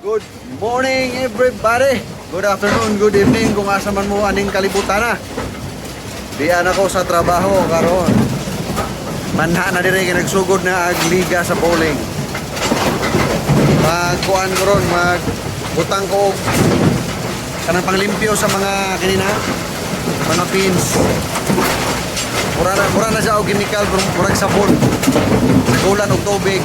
Good morning, everybody! Good afternoon, good evening kung asa man mo aning kalibutan na. Diyan ako sa trabaho karon. Manha na dire kay nagsugod na ag liga sa bowling. Magkuan ko ron, mag butang ko og kanang panglimpyo sa mga kanina, mga pins. Mura na siya og chemical, murag sabon. Nagulan og tubig.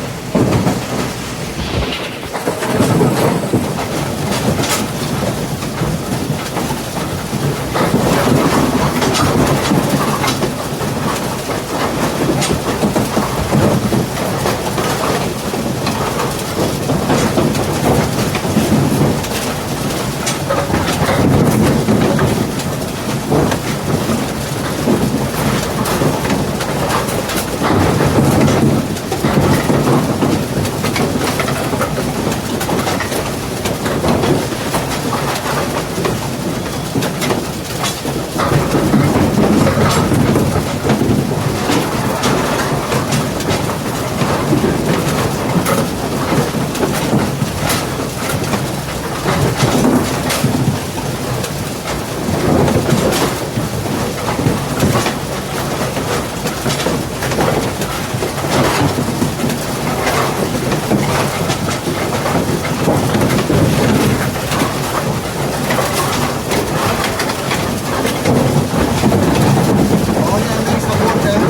Oo niya, may sabon eh.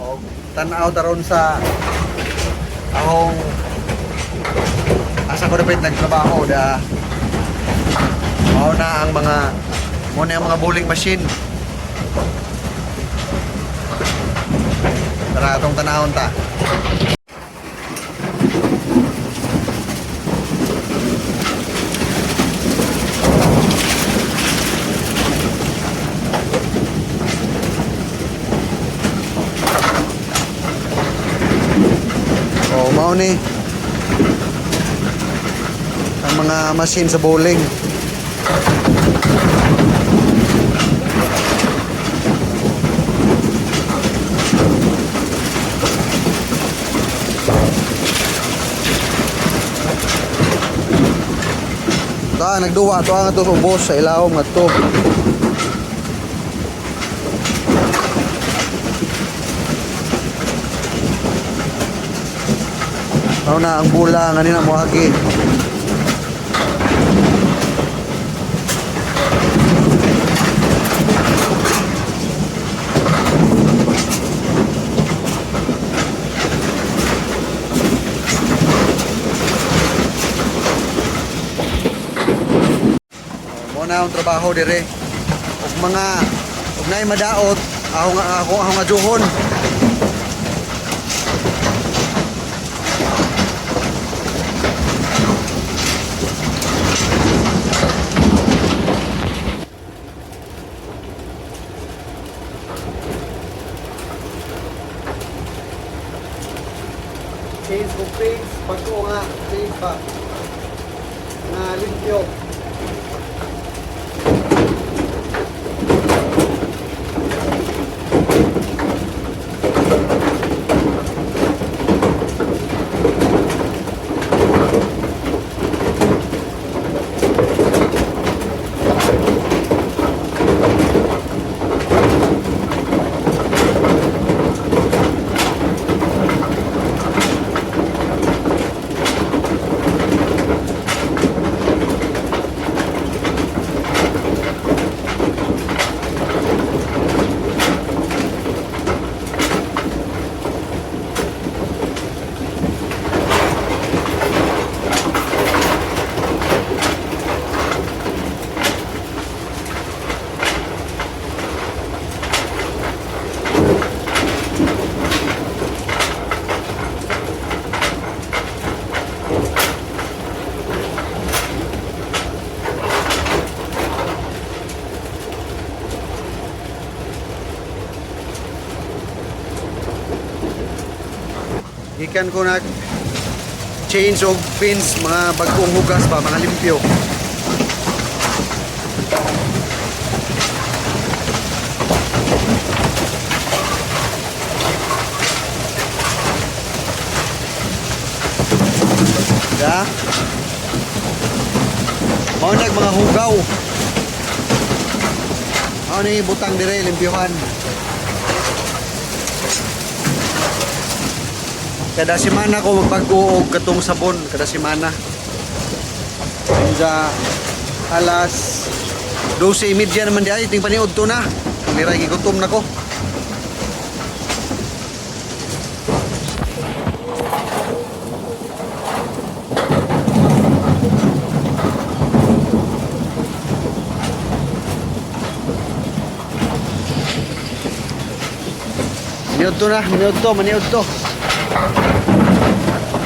Og tan-aw taron sa akong asa ko dapat nagtrabaho da, mao na ang mga mo na ang mga bowling machine. Tara, atong tanawon ta. Oh, mao ni ang mga machine sa bowling. Ta nagduwa to ang ato sa ubos sa ilawom ngadto. Mao na ang bula nga nina moagi. Mo na ang trabaho dire. Ug mga ug naay madaot, ako nga ako ako nga juhon. Change ko page, pag-o nga, change pa. Nga limpyo. Gikan ko nag change og pins, mga bagong hugas ba, mga limpyo. Da? Mao nag mga hugaw. Mao ni butang dire limpyohan. Kada semana ko magbago og katong sabon kada semana. Unsa alas 12:30 naman di ay ting paniud to na. Miray gigutom na ko. Maniud to na, maniud to, maniud to.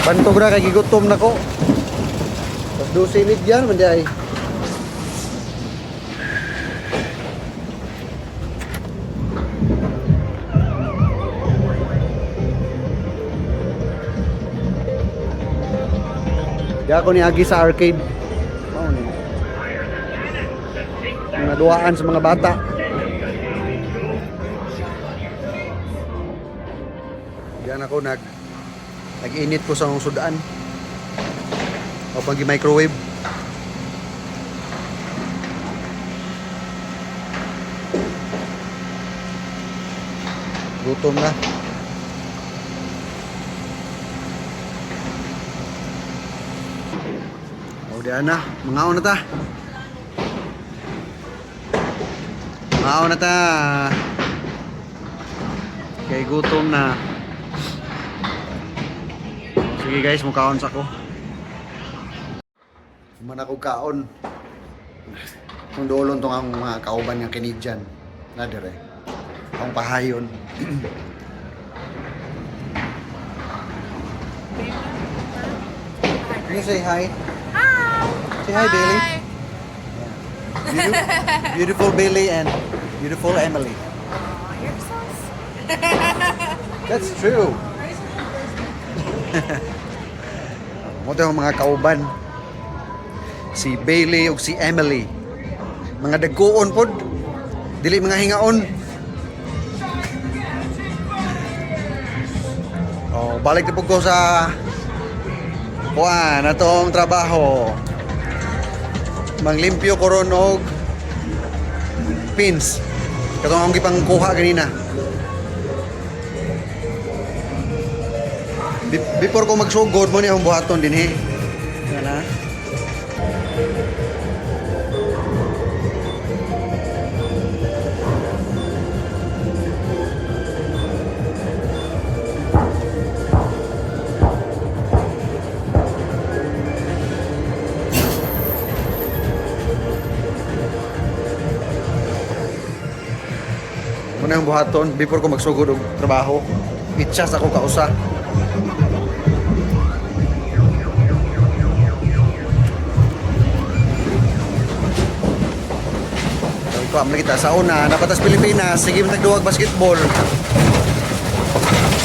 Bantog ra kay gigutom na ko. Alas 12:30 naman di ay. Di ako ni Agi sa arcade. Mao ni. Mga duaan sa mga bata. Diyan ako nag-init ko sa akong sudan. O pag microwave. Gutom na. O diyan na, mangaon na ta. Mangaon na ta. Kay gutom na. Sige guys, mukaon sa ko. Man ako kaon. Kung doolon tong ang mga kauban nga Canadian na dire. Ang pahayon. Can you say hi? Hi. Say hi, Bailey. Beautiful, beautiful Bailey and beautiful Emily. Aw, you're so sweet. That's true. Mo ang mga kauban. Si Bailey ug si Emily. Mga dagkuon pod. Dili mga hingaon. Oh, balik na pud ko sa kuan atong trabaho. Manglimpyo ko ron og pins. Katong akong gipangkuha ganina. Before ko magsugod mo ni akong buhaton dinhi. Yan na. Muna yung buhaton before ko magsugod og trabaho. Itchas ako kausa. Sabi ko, amla kita sa una, napatas Pilipinas, sige man tagduwag basketball.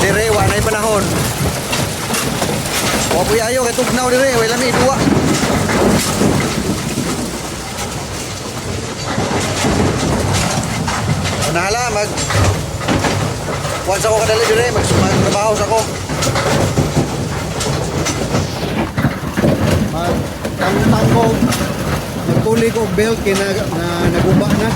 Dire, wa na'y panahon. Wa po'y ayo, kay tugnaw dire, wala mi duwa. Nahala, mag... Once ako kadali dire, mag magtrabaho sa ko. Mag tangtang ko, magtuli ko og belt kay na naguba na.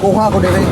Kuha ko dire.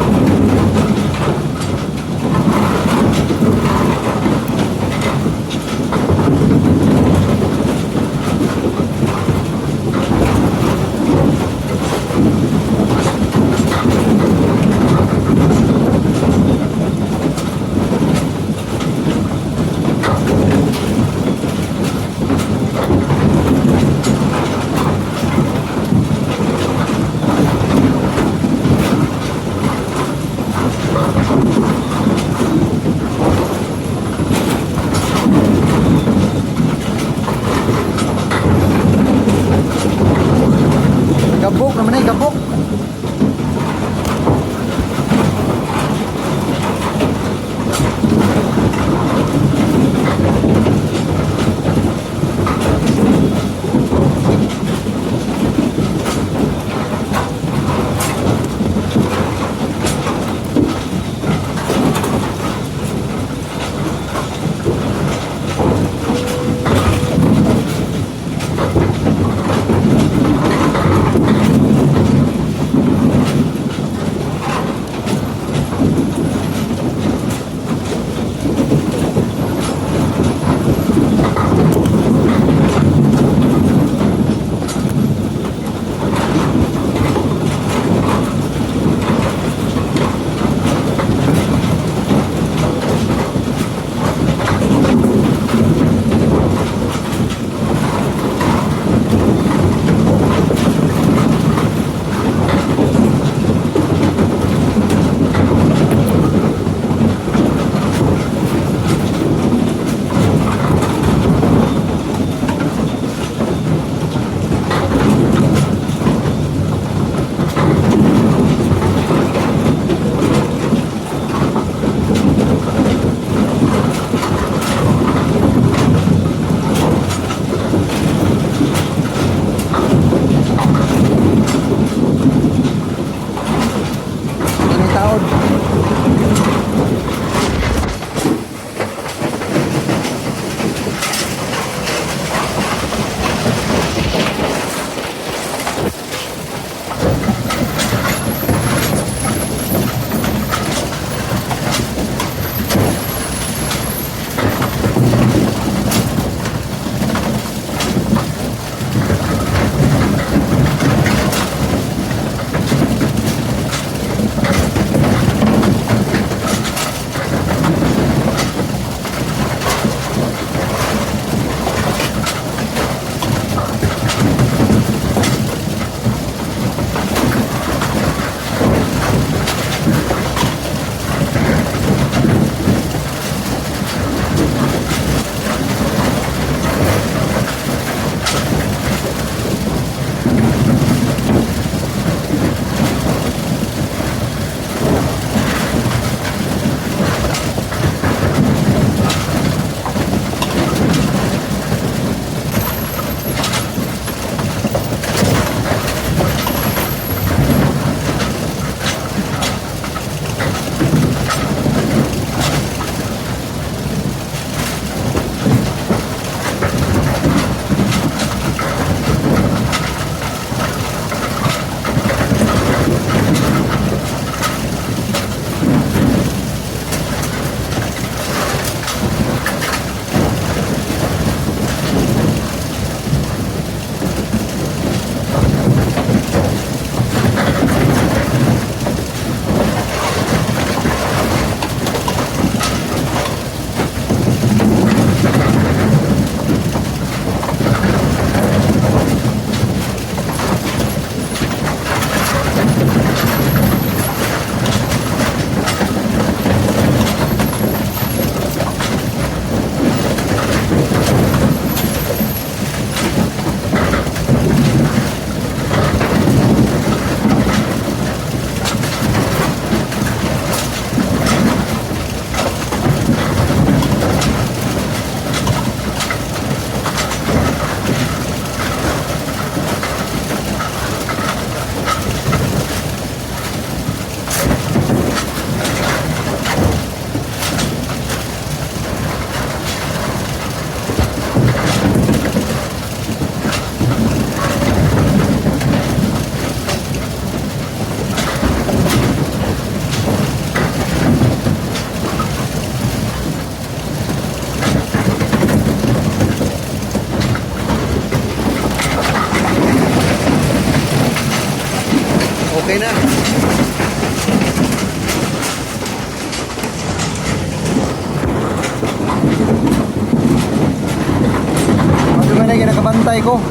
Bantay ko.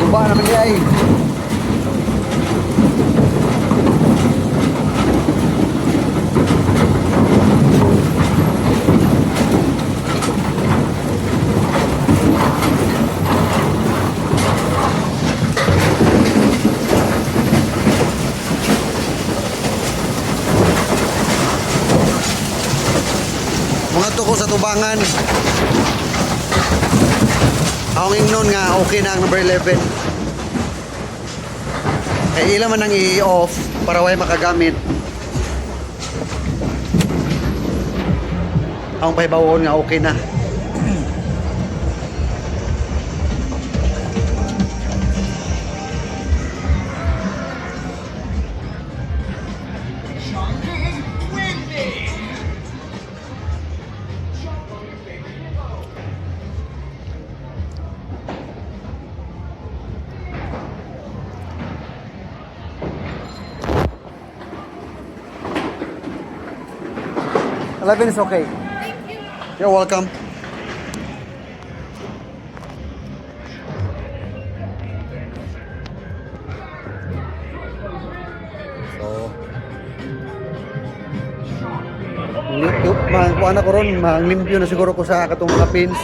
Guba naman diay. Mga ko sa tubangan. Akong ingnon nga okay na ang number 11. Kay ila man ang i-off para way makagamit. Akong pahibawon nga okay na. 11 is okay. Thank you. You're welcome. So, kuha na ko ron, manglimpyo na siguro ko sa katong mga pins.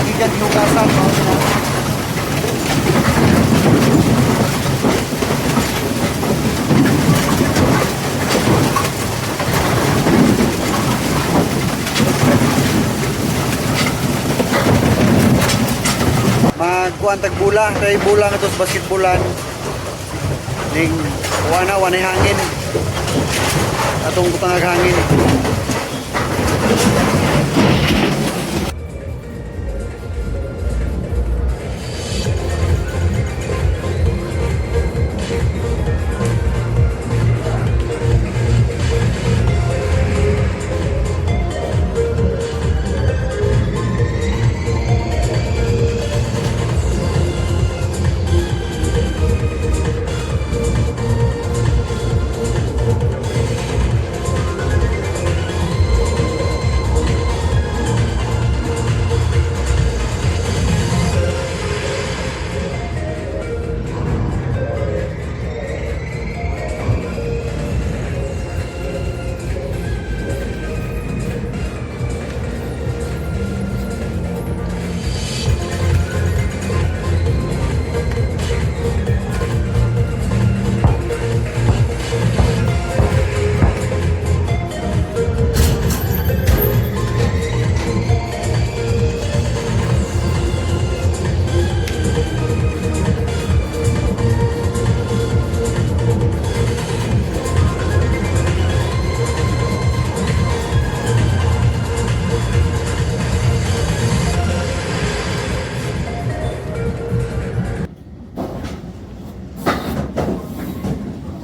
gikan hinugasan mao na. Magkuan tag bula, tay bula nga sa basketballan. Ning wana wanay hangin. Atong butangag hangin.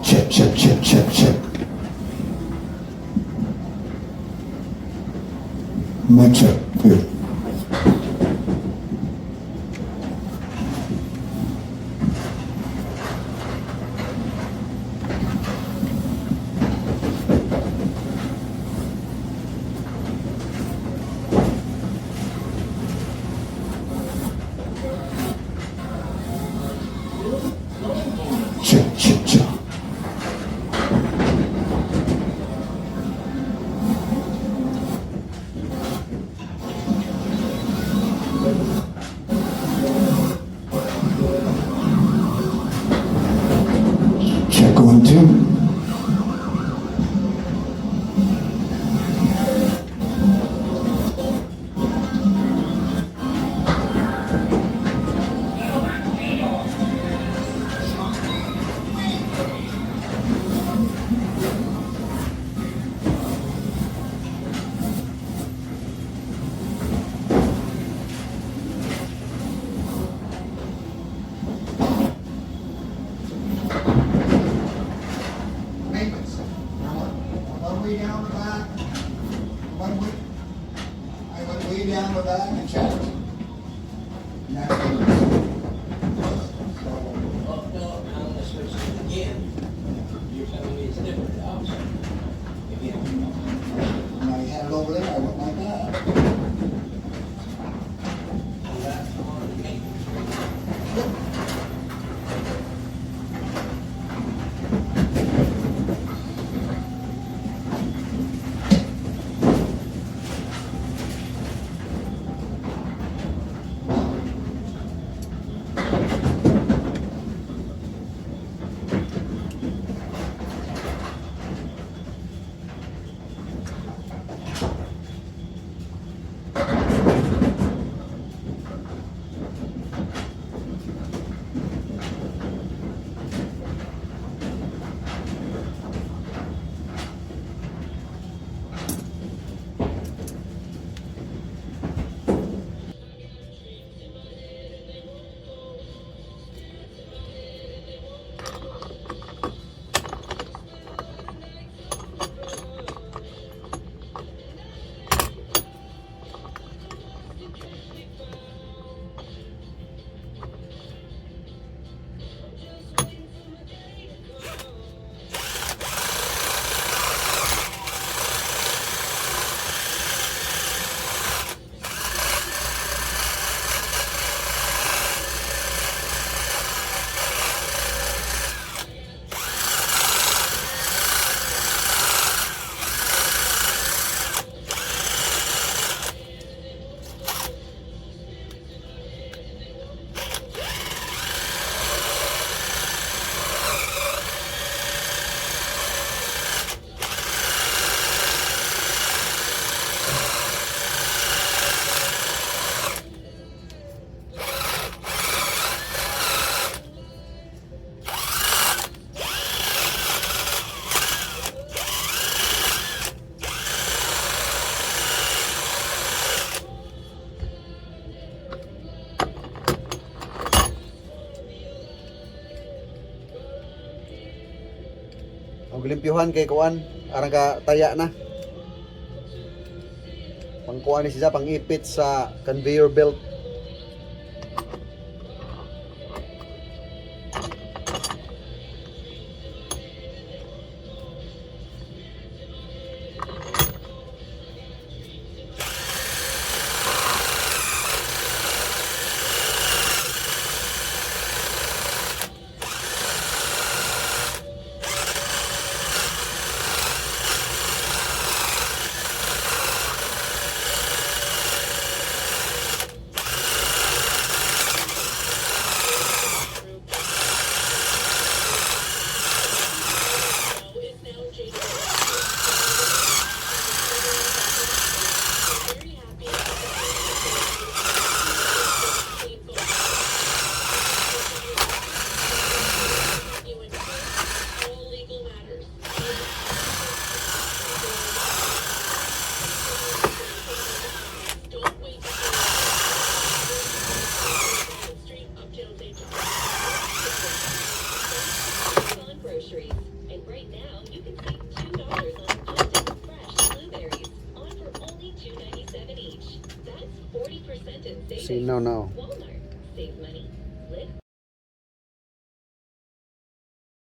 Check, check, check, check, check. Mic check. Here. Check, check, check. Check one, two. Maintenance. I went one way down the back, one way, I went way down the back and checked. And that's maintenance. So, Well, no, I'm gonna switch it again. You're telling me it's different, also. Again. when I had it over there, I went like that. So that's on maintenance right there. Limpyuhan kay kuan, arang ka taya na. Pangkuan ni siya, pangipit sa conveyor belt. Groceries. And right now, you can save $2 on Upton fresh blueberries on for only $2.97 each. That's 40% in savings. See now now. Walmart. Save money. Live